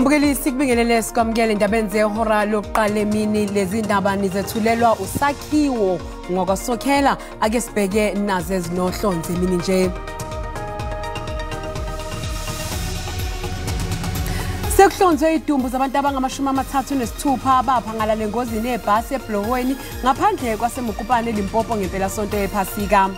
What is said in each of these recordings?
Mbukeli sikubingelele sikwamukele indabeni zehora lokuqala emini. Lezi ndaba nizethulelwa uSakhiwo ngokwasokhela. Ake sibheke nazo ezinohlonze emini nje. Sekuhlonzwe idumbu zabantu abangama-36 abaphangalala engozini yebhasi ebhulohweni ngaphandle kwaseMokopane eLimpopo ngempelasonto yePhasika.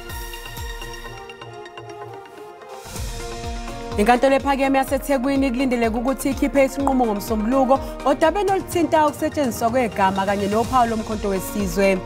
Inkantolo ephakeme yaseThekwini kulindeleke ukuthi ikhiphe isinqumo ngomsombuluko odabeni oluthinta ukusetshenziswa kwegama kanye nophawu lomkhonto wesizwe.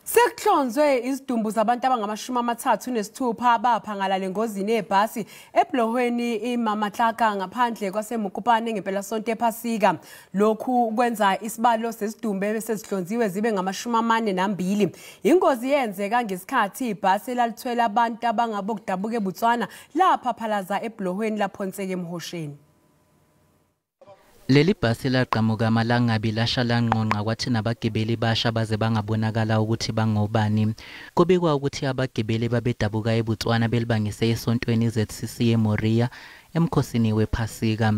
Sekuhlonzwe izidumbu zabantu abangama-36 abaphangalala engozini yebhasi ebhulohweni iMamatlaka ngaphandle kwaseMokopane ngempelasonto yePhasika. Lokhu kwenza isibalo sezidumbu esezihlonziwe zibe ngama-42. Ingozi yenzeka ngesikhathi ibhasi elalithwele abantu abangabokudabuka eBotswana laphaphalaza ebhulohweni laphonseka emhosheni. Leli bhasi laqhamuka amalangabi lasha lanqonqa kwathi nabagibeli basha baze bangabonakala ukuthi bangobani. Kubikwa ukuthi abagibeli babedabuka eBotswana belibangise esontweni ZCC eMoria emkhosini wePhasika.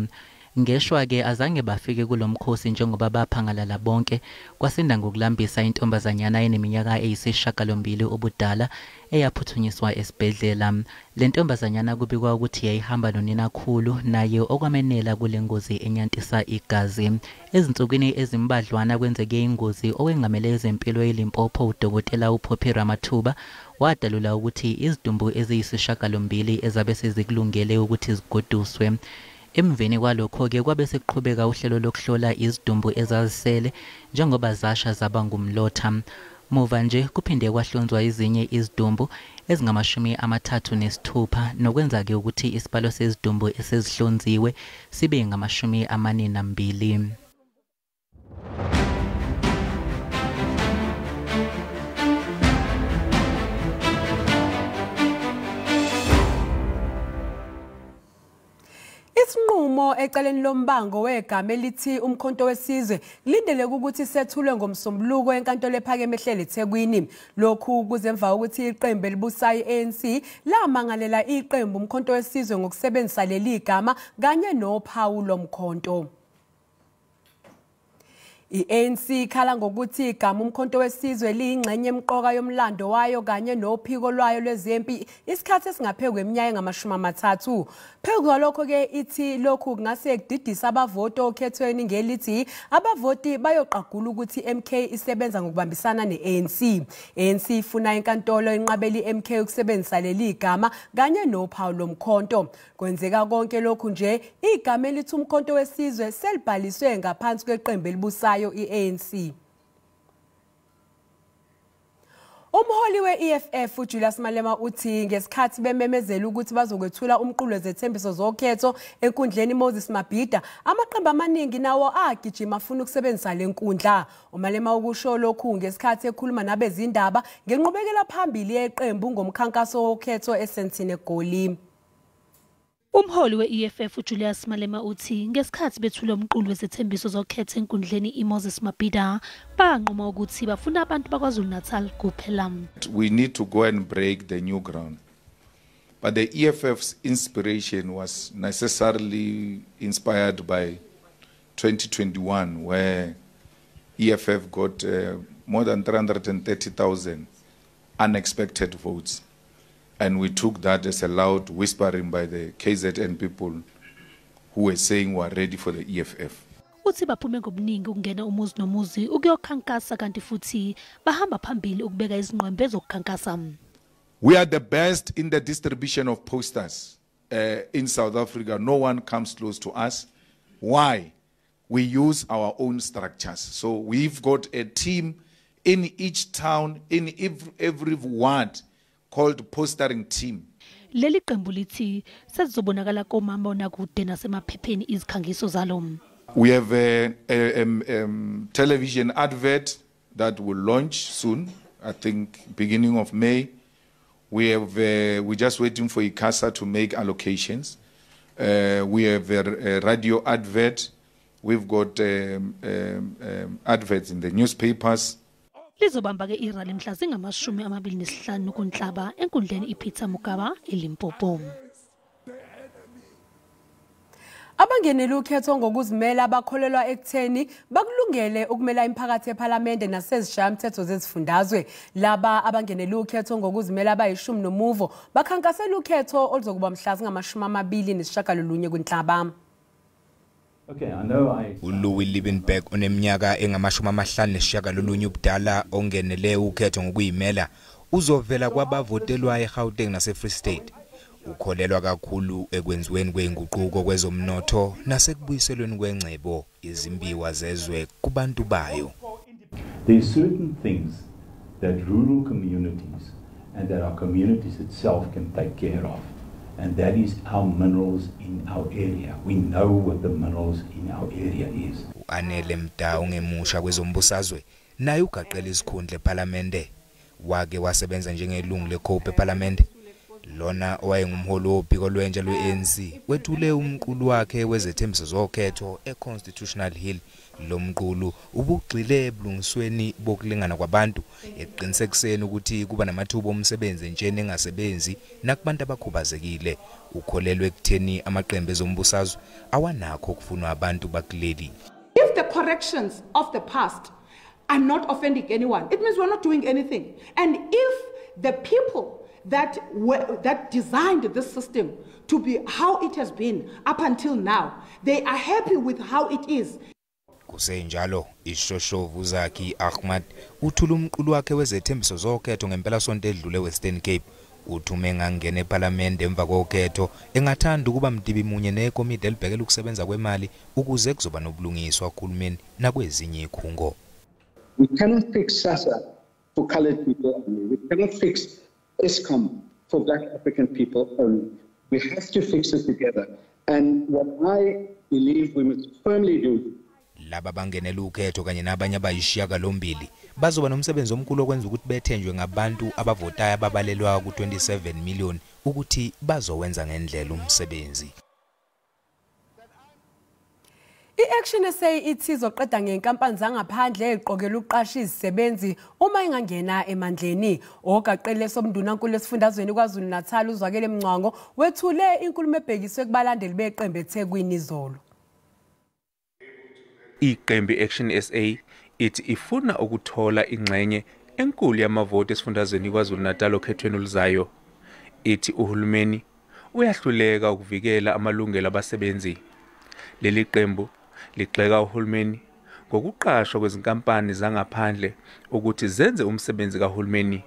Ngeshwa-ke azange bafike kulo mkhosi njengoba baphangalala bonke, kwasinda ngokulambisa intombazanyana eneminyaka eyisishiyagalombili ubudala eyaphuthunyiswa esibhedlela. Le ntombazanyana kubikwa ukuthi yayihamba noninakhulu naye okwamenela kule ngozi enyantisa igazi. Ezinsukwini ezimbadlwana kwenzeke ingozi, owengamele ezempilo eLimpopo uDokotela uPoppy Ramathuba wadalula ukuthi izidumbu eziyisishiyagalombili ezabe sezikulungele ukuthi zigoduswe. Emveni kwalokho-ke kwabe sekuqhubeka uhlelo lokuhlola izidumbu ezazisele njengoba zasha zaba ngumlotha. Muva nje kuphinde kwahlonzwa ezinye izidumbu ezingama-36 nokwenza-ke ukuthi isibalo sezidumbu esezihlonziwe sibe ngama-42. Isinqumo ecaleni lombango wegama elithi umkhonto wesizwe kulindeleke ukuthi sethulwe ngomsombuluko enkantolo ephakeme ehleli eThekwini. Lokhu kuzemva ukuthi iqembu elibusayo i-ANC lamangalela iqembu umkhonto wesizwe ngokusebenzisa leli gama kanye nophawu lomkhonto. I-ANC ikhala ngokuthi igama umkhonto wesizwe liyingxenye emqoka yomlando wayo kanye nophiko lwayo lwezempi isikhathi esingaphezu kweminyaka engama-30. Phezu kwalokho-ke ithi lokhu kungase kudidise abavoti okhethweni ngelithi abavoti bayoqagula ukuthi i-MK isebenza ngokubambisana ne-ANC. I-ANC ifuna inkantolo inqabele i-MK ukusebenzisa leli gama kanye nophawu lomkhonto. Kwenzeka konke lokhu nje igama elithi umkhonto wesizwe selibhaliswe ngaphansi kweqembu elibusayo i-ANC. Umholi we-EFF uJulius Malema uthi ngesikhathi bememezela ukuthi bazokwethula umqulo wezethembiso zokhetho enkundleni Moses Mabhida, amaqembu amaningi nawo agijima afuna ukusebenzisa le nkundla. uMalema ukusho lokhu ngesikhathi ekhuluma nabezindaba ngenqubekela phambili yeqembu ngomkhankaso wokhetho eSentini eGoli. Umholi we-EFF uJulius Malema uthi ngesikhathi bethula umqulu wezethembiso zokhetho enkundleni iMoses Mabhida, banquma ukuthi bafuna abantu baKwaZulu-Natal kuphela. We need to go and break the new ground. But the EFF's inspiration was necessarily inspired by 2021, where EFF got more than 330,000 unexpected votes. And we took that as a loud whispering by the KZN people who were saying we are ready for the EFF. Uthi baphume ngobuningi ukungena umuzi nomuzi ukuyokhankasa kanti futhi bahamba phambili ukubeka izingqwembe zokukhankasa. We are the best in the distribution of posters in South Africa. No one comes close to us. Why? We use our own structures. So we've got a team in each town, in every ward, called postering team. Leli qembu lithi sezizobonakala komabonakude nasemaphepheni izikhangiso zalo. We have a television advert that will launch soon, I think beginning of May. We have we're just waiting for ICASA to make allocations. We have a radio advert. We've got adverts in the newspapers. Lizobamba-ke irali mhla zingama-25 kuNhlaba enkundleni iPeter Mokaba eLimpopo. Abangenele ukhetho ngokuzimela bakholelwa ekutheni bakulungele ukumela imiphakathi ePhalamende nasezishayamthetho zezifundazwe. Laba abangenele ukhetho ngokuzimela abayishumi nomuvo bakhankasela ukhetho oluzokuba mhla zingama-29 kuNhlaba. uLouis Liebenberg oneminyaka engama-59 ubudala ongenele ukhetho ngokuyimela uzovela kwabavotelwa eGauteng naseFree State. Ukholelwa kakhulu ekwenziweni kweinguquko kwezomnotho nasekubuyiselweni kwengcebo izimbiwa zezwe kubantu bayo. There are certain things that rural communities and that our communities itself can take care of, and that is our minerals in our area. We know what the minerals in our area is. uAnele Mda ungemusha kwezombusazwe naye ugaqela isikhundla ePhalamende. Wake wasebenza njengelungu leCope ePhalamende. Lona owayengumholi wophiko lwentsha lwe-ANC wethule umqulu wakhe wezethembiso zokhetho eConstitutional Hill. Lo mqulu ubugxile ebulungisweni bokulingana kwabantu, ekuqinisekiseni ukuthi kuba namathuba omsebenzi entsheni engasebenzi nakubantu abakhubazekile. Ukholelwe ekutheni amaqembu ezombusazwe awanakho okufunwa abantu bakuleli. If the corrections of the past are not offending anyone, it means we're not doing anything. And if the people that designed this system to be how it has been up until now, they are happy with how it is. Kusenjalo ishoshovu Zaki Ahmad uthula umqulu wakhe wezethembiso zokhetho ngempelasonto edlule Western Cape. Uthi engangena ePhalamende emva kokhetho engathanda ukuba mdibi munye nekomiti elibhekela ukusebenza kwemali ukuze kuzoba nobulungiswa kuhulumeni nakwezinye ikhungo. We cannot fix SASSA for colored people only. We cannot fix Eskom for black African people only. We have to fix it together. And what I believe we must firmly do. Laba bangenela ukhetho kanye nabanye abayishiyagalombili bazoba nomsebenzi omkhulu okwenza ukuthi bethenjwe ngabantu abavotayo ababalelwa ku-27 million ukuthi bazowenza ngendlela umsebenzi. I-Action SA ithi izoqeda ngenkampani zangaphandle eqokela uqasha izisebenzi uma ingangena emandleni. Ogaqele somndunankulu esifundazweni KwaZulu-Natal uZwakele Mncwango wethule inkulumo ebhekiswe kubalandeli beqembu eThekwini izolo. Iqembu i-Action SA ithi ifuna ukuthola ingxenye enkulu yamavoti esifundazweni KwaZulu-Natal okhethweni oluzayo. Ithi uhulumeni uyahluleka ukuvikela amalungelo abasebenzi. Leli qembu ligxeka uhulumeni ngokuqashwa kwezinkampani zangaphandle ukuthi zenze umsebenzi kahulumeni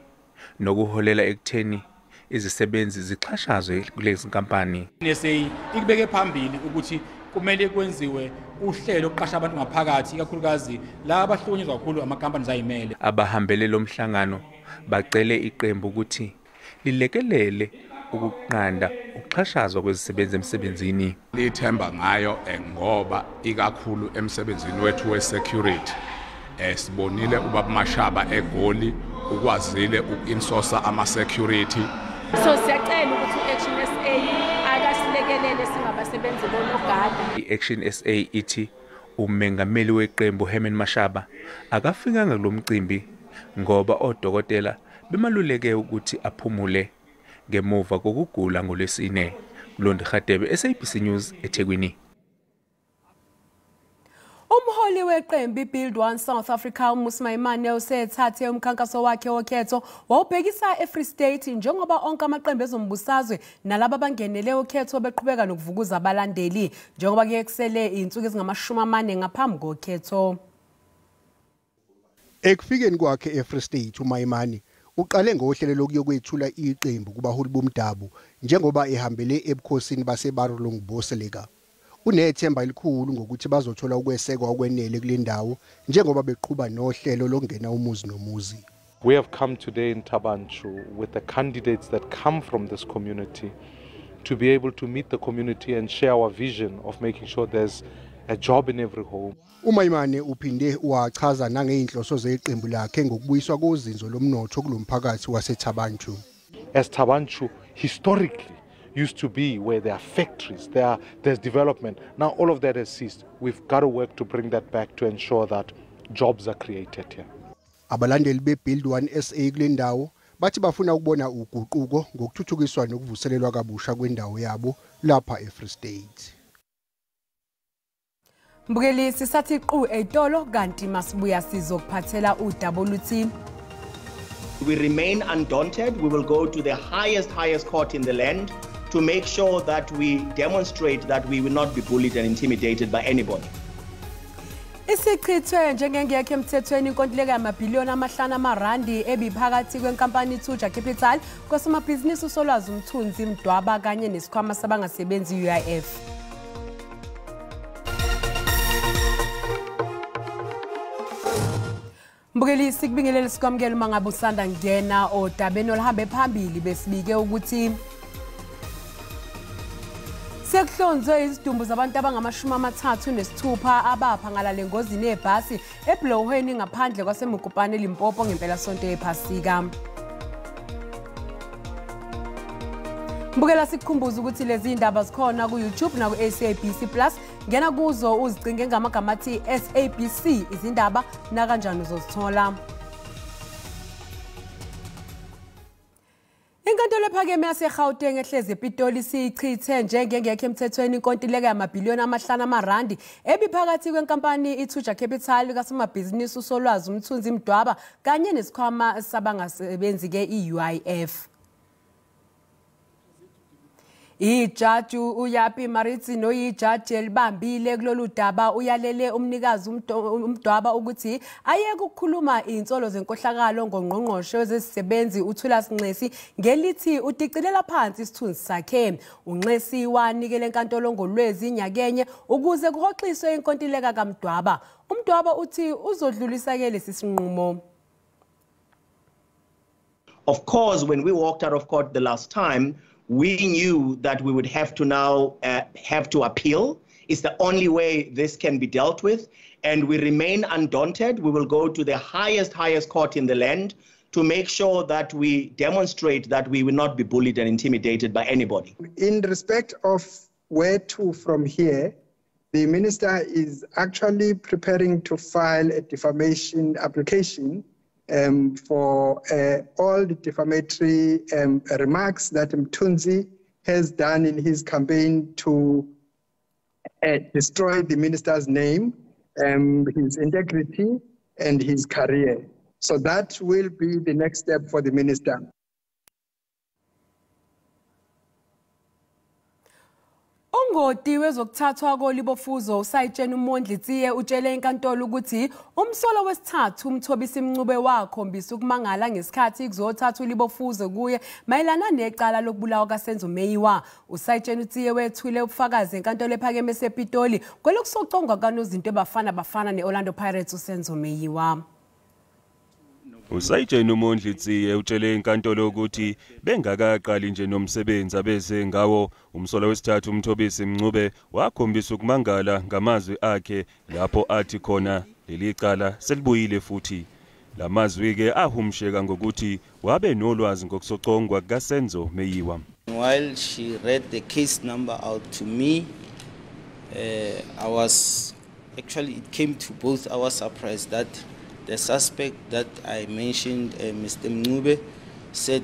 nokuholela ekutheni izisebenzi zixhashazwe kulezi nkampani. SA ikubeke phambili ukuthi kumele kwenziwe uhlelo lokuqasha abantu ngaphakathi, ikakhulukazi la abahlukunyezwa kakhulu amakampani zayimele. Abahambele lo mhlangano bacele iqembu ukuthi lilekelele ukuqanda ukuxhashazwa kwezisebenzi emsebenzini. Lithemba ngayo ngoba ikakhulu emsebenzini wethu we-security sibonile ubaba Mashaba eGoli ukwazile uku-insourca ama-security. So siyacela ukuthi u-Action SA akasilekelele singabasebenzi bonogada. I-Action SA ithi umengameli weqembu Herman Mashaba akafikanga kulo mcimbi ngoba odokotela bemaluleke ukuthi aphumule ngemuva kokugula ngolwesine. Mlondi Khatebe, SABC News, eThekwini. Umholi weqembu iBuild One South Africa uMmusi Maimane usethathe umkhankaso wakhe wokhetho wawubhekisa eFree State njengoba onke amaqembu ezombusazwe nalabo abangenele ukhetho beqhubeka nokuvukuza abalandeli njengoba kuye kusele izinsuku ezingama-40 ngaphambi kokhetho. Ekufikeni kwakhe eFree State uMaimane uqale ngohlelo lokuyokwethula iqembu kubaholi bomdabu njengoba ehambele ebukhosini baseBarolong Boseleka. Unethemba elikhulu ngokuthi bazothola ukwesekwa okwenele kule ndawo njengoba beqhuba nohlelo lokungena umuzi nomuzi. We have come today in Thaba Nchu with the candidates that come from this community to be able to meet the community and share our vision of making sure there's a job in every home. uMaimane uphinde wachaza nangeinhloso zeqembu lakhe ngokubuyiswa kozinzo lomnotho kulomphakathi waseThaba Nchu. As Thaba Nchu historically used to be where there are factories, there's development. Now all of that has ceased. We've got to work to bring that back to ensure that jobs are created here. Abalandeli beBuild One SA kule ndawo bathi bafuna ukubona uguquko ngokuthuthukiswa nokuvuselelwa kabusha kwendawo yabo lapha eFree State. Mbukeli, sisathi qu eyitolo kanti masibuya sizokuphathela udaba oluthi We remain undaunted. We will go to the highest court in the land to make sure that we demonstrate that we will not be bullied and intimidated by anybody. Isichithwe njengengekho emthethweni inkontileka yamabhiliyoni 5 amarandi ebiphakathi kwenkampani Thuja Capital kosomabhizinisi uSolwazi Mthunzi Mdwaba kanye nesikhwama sabangasebenzi UIF. Mbukeli, sikubingelele sikwamukele uma ngabe usanda ngena odabeni oluhambe phambili. Besibike ukuthi sekuhlonzwe izidumbu zabantu abangama-36 abaphangalala engozini yebhasi eBhloohweni ngaphandle kwaseMokopane eLimpopo ngempelasonto yePhasika. Mbukela, sikukhumbuza ukuthi lezi indaba zikhona ku-YouTube naku-SABC Plus. Ngena kuzo uzicinge ngamagama athi SABC izindaba nakanjani uzozithola. Inkantolo ephakeme yaseGauteng ehlezi ePitoli siyichithe njengengekho emthethweni inkontileka yamabhiliyoni 5 amarandi ebiphakathi kwenkampani iThuja Capital kasomabhizinisi uSolwazi Mthunzi Mdwaba kanye nesikhwama sabangasebenzi ke i-UIF. Ijaji uYapi Maritzi noyijaji elibambile kulolu daba uyalele umnikazi uMdwaba ukuthi ayeke ukukhuluma insolo zenkohlakalo ngongqongqoshe wezisebenzi uThulas Nxesi ngelithi udicilela phansi isithunzi sakhe. uNxesi wanikele enkantolo ngolwezi nyakenye ukuze kuhoxiswe inkontileka kaMdwaba. uMdwaba uthi uzodlulisa ke lesi sinqumo. Of course, when we walked out of court the last time, we knew that we would have to now have to appeal. It's the only way this can be dealt with. And we remain undaunted. We will go to the highest court in the land to make sure that we demonstrate that we will not be bullied and intimidated by anybody. In respect of where to from here, the minister is actually preparing to file a defamation application for all the defamatory remarks that Mthunzi has done in his campaign to destroy the minister's name, his integrity, and his career. So that will be the next step for the minister. Ungoti wezokuthathwa kolibofuzo usayitshena uMondli Tsiye utshele inkantolo ukuthi umsolo wesithathu uMthobisi Mncube wakhombisa ukumangala ngesikhathi kuzothatha ulibofuzo kuye mayelana necala lokubulawa kaSenzo Meyiwa. Usayitshena uTsiye wethule ubufakazi enkantolo ephakeme esePitoli kwelokusocongwa kanozinto ebafana bafana neOrlando Pirates uSenzo Meyiwa. Usayitshena uMondli Tsiye utshele inkantolo ukuthi bengakaqali nje nomsebenzi abeze ngawo. Umsolo wesithathu uMthobisi Mncube wakhombisa ukumangala ngamazwi akhe lapho athi khona leli cala selibuyile futhi. Lamazwi ke ahumsheka ngokuthi wabe nolwazi ngokusocongwa kaSenzo Meyiwa. While she read the case number out to me, I was actually, it came to both our surprise that the suspect that I mentioned, Mr. Mncube, said,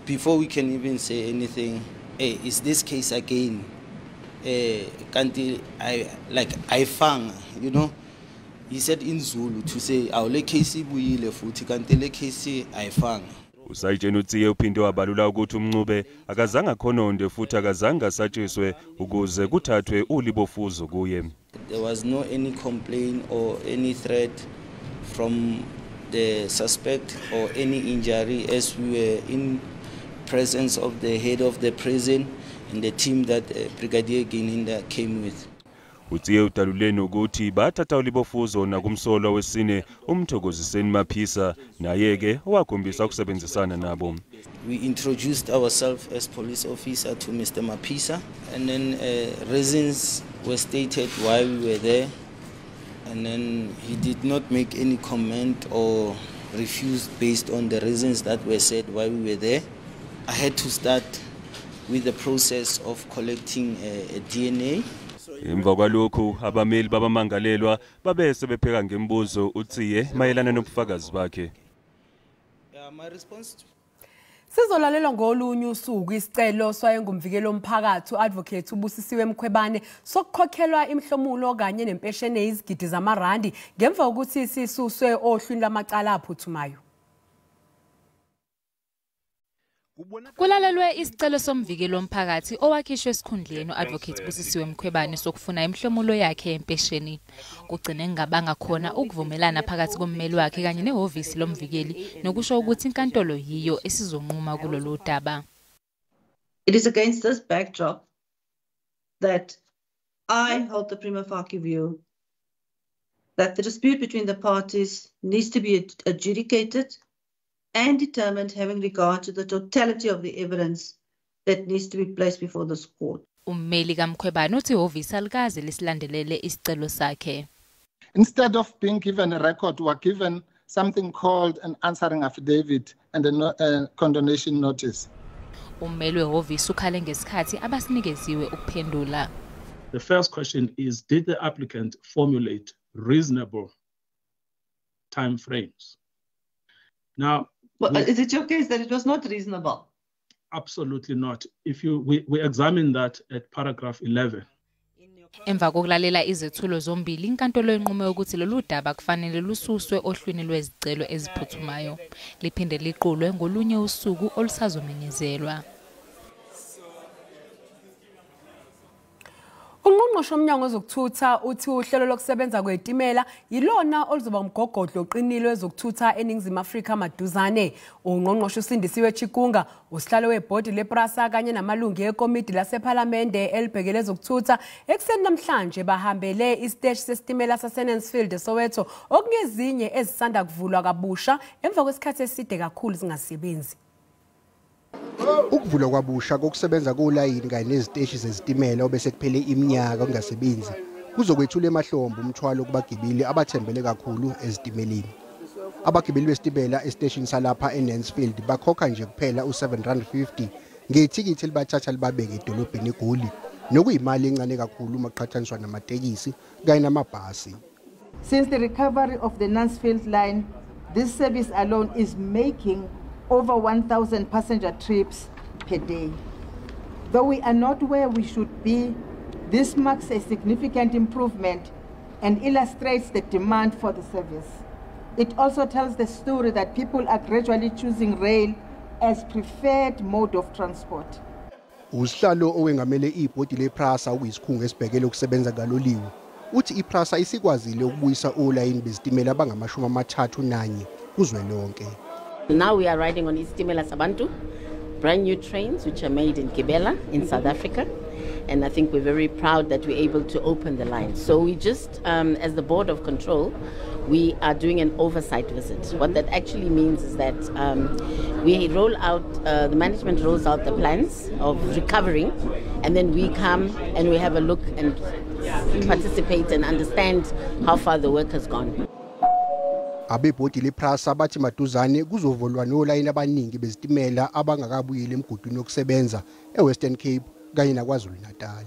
before we can even say anything, hey, is this case again? Kanti I found, you know. He said in Zulu to say, "Our case ibuyile futhi kanti le case ayifanga." Usayitshena uTsiye uphinde wabalula ukuthi uMncube akazange akhononde futhi akazange asatshiswe ukuze kuthathwe ulibofuzo kuye. There was no any complaint or any threat from the suspect or any injury as we were in presence of the head of the prison and the team that Brigadier Gininda came with. Utsiye udalule nokuthi bathatha ulibofuzo nakumsolwa wesine uMthokoziseni Maphisa naye ke wakhombisa ukusebenzisana nabo. We introduced ourselves as police officer to Mr. Maphisa, and then reasons were stated why we were there, and then he did not make any comment or refused based on the reasons that were said why we were there. I had to start with the process of collecting a DNA. Emva kwalokhu abameli babamangalelwa babe sebepheka ngemibuzo uTsiye mayelana nobufakazi bakhe. Sizolalelwa ngolunye usuku isicelo swayengumvikeli womphakathi u-Advocate uBusisiwe Mkhwebane sokukhokhelwa imihlomulo kanye nempesheni eyizigidi zamarandi ngemva kokuthi sisuswe ohlwini lwamacala aphuthumayo. Kulalelwe isicelo somvikeli womphakathi owakhishwe esikhundleni u-Advocate Busisiwe Mkhwebane sokufuna imihlomulo yakhe yempesheni. Kugcine kungabanga khona ukuvumelana phakathi kommeli wakhe kanye nehhovisi lomvikeli nokusho ukuthi inkantolo yiyo esizonquma kulolu daba. It is against this backdrop that I hold the prima facie view that the dispute between the parties needs to be adjudicated and determined having regard to the totality of the evidence that needs to be placed before this court. Ummeli kaMkhwebane uthi ihhovisi alikaze lisilandelele isicelo sakhe. Instead of being given a record, we were given something called an answering affidavit and a, no, a condonation notice. Ummeli wehhovisi ukhale ngesikhathi abasinikeziwe ukuphendula. The first question is, did the applicant formulate reasonable time frames? Now, well, is it your case that it was not reasonable? Absolutely not. If you we examine that at paragraph 11. Emva kokulalela izethulo zombili, inkantolo inqume ukuthi lolu daba kufanele lususwe ohlwini lwezicelo eziphuthumayo, liphinde liqulwe ngolunye usuku olusazomenyezelwa. Ungqongqoshe womnyango wezokuthutha uthi uhlelo lokusebenza kwezitimela yilona oluzoba umgogodlo oqinile wezokuthutha eNingizimu Afrika maduzane. Ungqongqoshe uSindisiwe Chikunga, usihlalo webhodi lePrasa kanye namalungu ekomidi lasePhalamende elibhekele ezokuthutha ekuseni namhlanje bahambele isiteshi sesitimela saseNansfield eSoweto okungezinye ezisanda kuvulwa kabusha emva kwesikhathi eside kakhulu zingasebenzi. Ukuvulwa kwabusha kokusebenza kolayini kanye neziteshi zezitimela obese kuphele iminyaka kungasebenzi kuzokwethula emahlombe umthwalo kubagibeli abathembele kakhulu ezitimeleni. Abagibeli besitimela esiteshini salapha eNansfield bakhokha nje kuphela u-R750 ngethikithi elibathatha libabeke edolobheni eGoli, nokuyimali encane kakhulu uma kuqhathaniswa namatekisi kanye namabhasi. Since the recovery of the Nansfield line, this service alone is making over 1,000 passenger trips per day. Though we are not where we should be, this marks a significant improvement and illustrates the demand for the service. It also tells the story that people are gradually choosing rail as preferred mode of transport. Usihlalo owengamele ibhodi lePrasa okuyisikhungo esibhekele ukusebenza kaloliwe uthi iPrasa isikwazile ukubuyisa olayini bezitimela abangama-31 kuzwelonke. Now we are riding on Isitimela Sabantu, brand new trains which are made in Gibela in South Africa. And I think we're very proud that we're able to open the line. So we just, as the Board of Control, we are doing an oversight visit. What that actually means is that we roll out, the management rolls out the plans of recovering, and then we come and we have a look and participate and understand how far the work has gone. Abebhodi lePrasa bathi maduzane kuzovulwa nolayini abaningi bezitimela abangakabuyeli emgudwini wokusebenza eWestern Cape kanye naKwaZulu-Natal.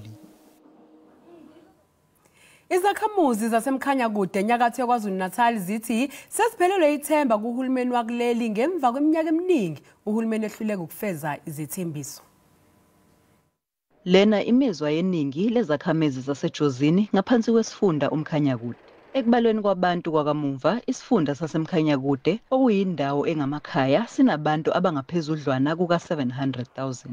Izakhamuzi zaseMkhanyakude enyakatho yaKwaZulu-Natal zithi sesiphelelwe ithemba kuhulumeni wakuleli ngemva kweminyaka eminingi uhulumeni ehluleka ukufeza izethembiso. Lena imizwa yeningi lezakhamizi zaseJozini ngaphansi kwesifunda uMkhanyakude. Ekubalweni kwabantu kwakamumva, isifunda saseMkhanyakude okuyindawo engamakhaya sinabantu abangaphezudlwana kuka-700,000.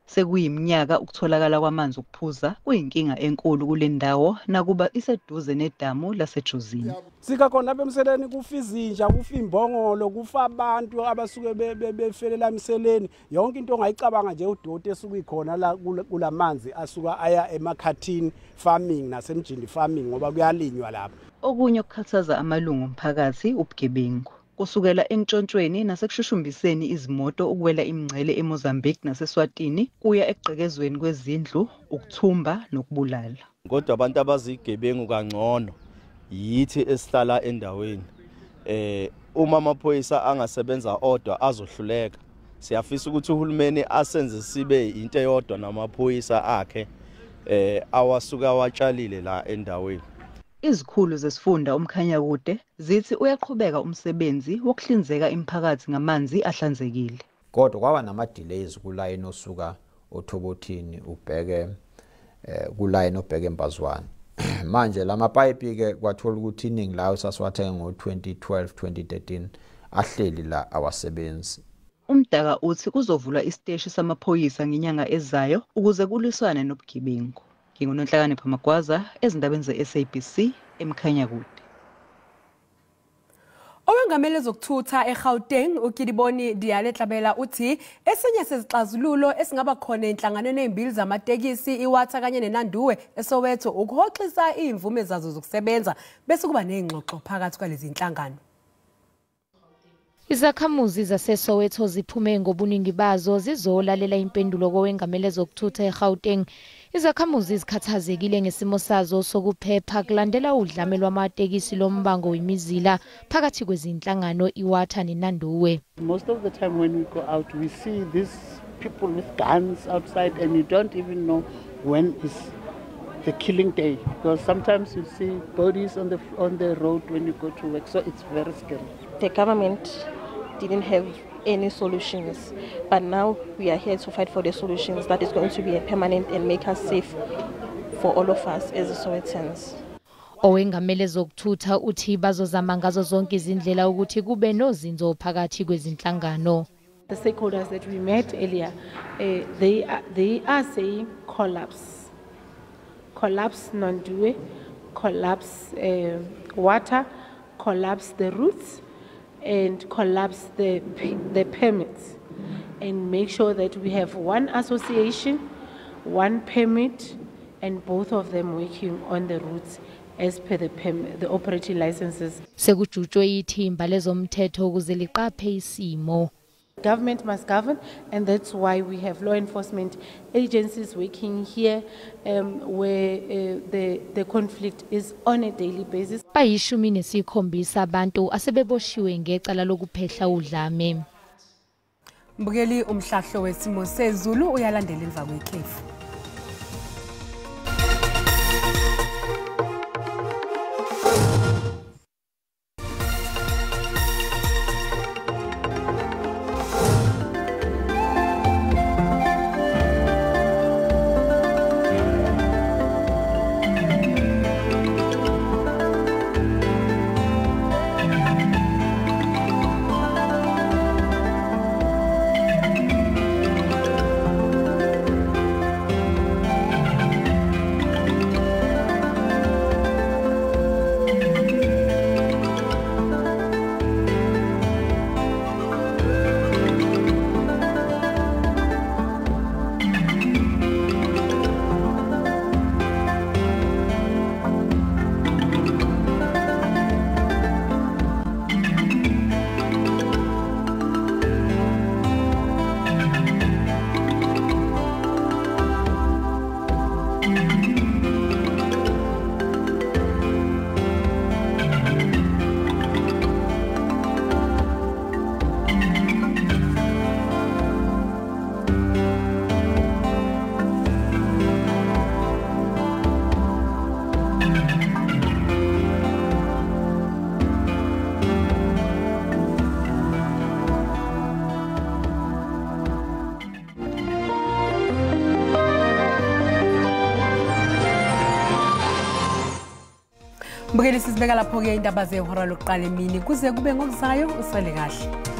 Sekuyiminyaka ukutholakala kwamanzi okuphuza kuyinkinga enkulu kule ndawo nakuba iseduze nedamu laseJozini. Sika khona lapha emseleni kufa izinja, kufa imbongolo, kufa abantu abasuke befelela emseleni. Yonke into ongayicabanga nje udoti esuke ikhona la kulamanzi asuka aya emakhathini farming nasemjini farming ngoba kuyalinywa lapha. Okunye okukhathaza amalungu omphakathi ubugebengu. Kusukela entshontshweni nasekushushumbiseni izimoto ukuwela imingcele eMozambique naseSwatini kuya ekugqekezweni kwezindlu, ukuthumba nokubulala. Kodwa abantu abazigebengu kangcono yithi esihlala endaweni. Uma amaphoyisa angasebenza odwa azohluleka. Siyafisa ukuthi uhulumeni asenze sibe into eyodwa namaphoyisa akhe. Awasuka watshalile la endaweni. Izikhulu zesifunda uMkhanyakude zithi uyaqhubeka umsebenzi wokuhlinzeka imiphakathi ngamanzi ahlanzekile. Kodwa kwaba nama delays kulayini osuka oThobothini ubheke kulayini obheke eMbazwane. Manje lamapayipi ke kwathola ukuthi iningi lawo sasiwathenga ngo-2012 2013 ahleli la awasebenzi. Umdaka uthi kuzovulwa isiteshi samaphoyisa ngenyanga ezayo ukuze kulwiswane nobugebengu. NginguNonhlakanipho Magwaza ezindabeni ze-SABC eMkhanyakude. Owengamele zokuthutha eGauteng uKidiboni Diale-Tlabela uthi esinye sezixazululo esingaba khona enhlanganweni ezimbili zamatekisi iWatha kanye neNanduwe eSoweto ukuhoxisa izimvume zazo zokusebenza bese kuba nezingxoxo phakathi kwalezi inhlangano. Izakhamuzi zaseSoweto ziphume ngobuningi bazo zizolalela impendulo kowengamele zokuthutha eGauteng. Izakhamuzi zikhathazekile ngesimo sazo sokuphepha kulandela udlame lwamatekisi lombango wemizila phakathi kwezinhlangano iWatha neNanduwe. Most of the time when we go out we see these people with guns outside and you don't even know when is the killing day, because sometimes you see bodies on the road when you go to work, so it's very scary. The government didn't have any solutions, but now we are here to fight for the solutions that is going to be permanent and make us safe for all of us as Sowetans. Owengamele zokuthutha uthi bazozama ngazo zonke izindlela ukuthi kube nozinzo phakathi kwezinhlangano. The stakeholders that we met earlier, they are saying collapse. Collapse Nanduwe, collapse water, collapse the routes, and collapse the permits, and make sure that we have one association, one permit, and both of them working on the routes as per the operating licenses. Sekujutshwe ithimba lezomthetho ukuze liqaphe isimo. Government must govern, and that's why we have law enforcement agencies working here where the conflict is on a daily basis. 17 abantu asebeboshiwe ngecala lokuphehla udlame. Mbukeli, umhlahlo wesimo sezulu uyalandela emva kwekhefu. Mbukeli, sizibeka lapho-ke indaba zehora lokuqala emini kuze kube ngokuzayo. Usale kahle.